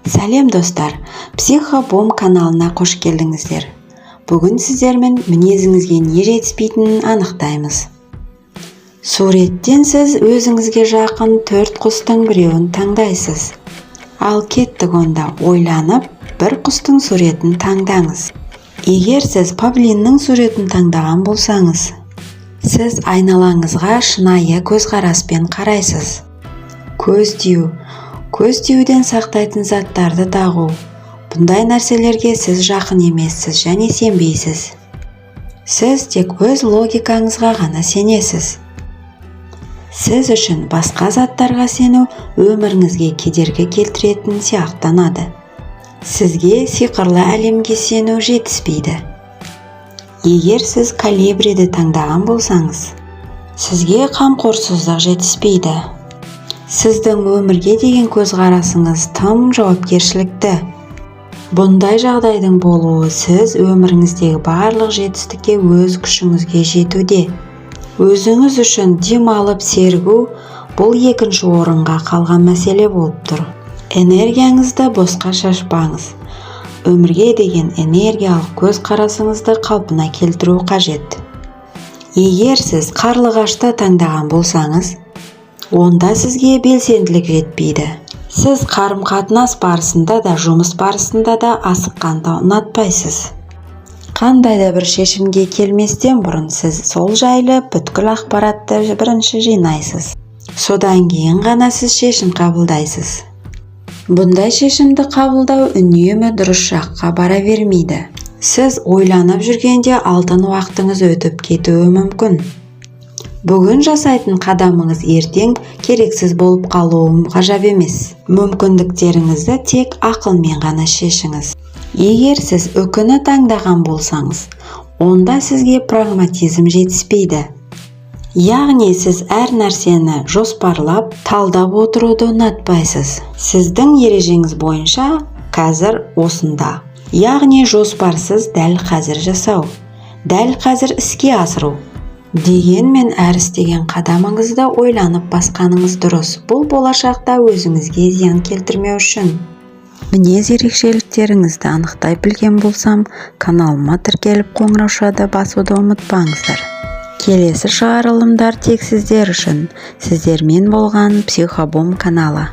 Сәлем, достар! Психобом каналына қош келдіңіздер! Бүгін сіздермен мінезіңізге не жетіспейтінін анықтаймыз. Суреттен сіз өзіңізге жақын төрт құстың біреуін таңдайсыз. Ал кеттік онда, ойланып, бір құстың суретін таңдаңыз. Егер сіз павлиннің суретін таңдаған болсаңыз, сіз айналаңызға шынайы көзқараспен қарайсыз. Көз тию, көз тиюден сақтайтын заттарды тағу, бұндай нәрселерге сіз жақын емессіз және сенбейсіз. Сіз тек өз логикаңызға ғана сенесіз. Сіз үшін басқа заттарға сену өміріңізге кедергі келтіретін сияқтанады. Сізге сиқырлы әлемге сену жетіспейді. Егер сіз колибриді таңдаған болсаңыз, сізге қамқорсыздық жетіспейді. Сіздің өмірге деген көзқарасыңыз тым жауапкершілікті. Бұндай жағдайдың болуы сіз өміріңіздегі барлық жетістікке өз күшіңізге жетуде. Өзіңіз үшін демалып, сергу бұл екінші орынға қалған мәселе болып тұр. Энергияңызды босқа шашпаңыз. Өмірге деген энергиялық көзқарасыңызды қалпына келтіру қажет. Егер сіз қарлығашты таңдаған болсаңыз, онда сізге белсенділік жетпейді. Сіз қарым-қатынас барысында да, жұмыс барысында да асыққанды ұнатпайсыз. Қандай да бір шешімге келместен бұрын сіз сол жайлы бүткіл ақпаратты бірінші жинайсыз. Содан кейін ғана сіз шешім қабылдайсыз. Бұндай шешімді қабылдау үнемі дұрыс жаққа бара бермейді. Сіз ойланып жүргенде алтын уақытыңыз өтіп кетуі мүмкін. Бүгін жасайтын қадамыңыз ертең керексіз болып қалуы ғажап емес. Мүмкіндіктеріңізді тек ақылмен ғана шешіңіз. Егер сіз үкіні таңдаған болсаңыз, онда сізге прагматизм жетіспейді. Яғни сіз әр нәрсені жоспарлап, талдап отыруды ұнатпайсыз. Сіздің ережеңіз бойынша қазір осында. Яғни жоспарсыз дәл қазір жасау, дәл қазір іске асыру. Дегенмен әр істеген қадамыңызды ойланып басқаныңыз дұрыс. Бұл болашақта өзіңізге зиян келтірмеу үшін. Мінез ерекшеліктеріңізді анықтай білген болсам, каналыма тіркеліп, қоңыраушаны басуды ұмытпаңыздар. Келесі шығарылымдар тек сіздер үшін. Сіздермен болған Психобом каналы.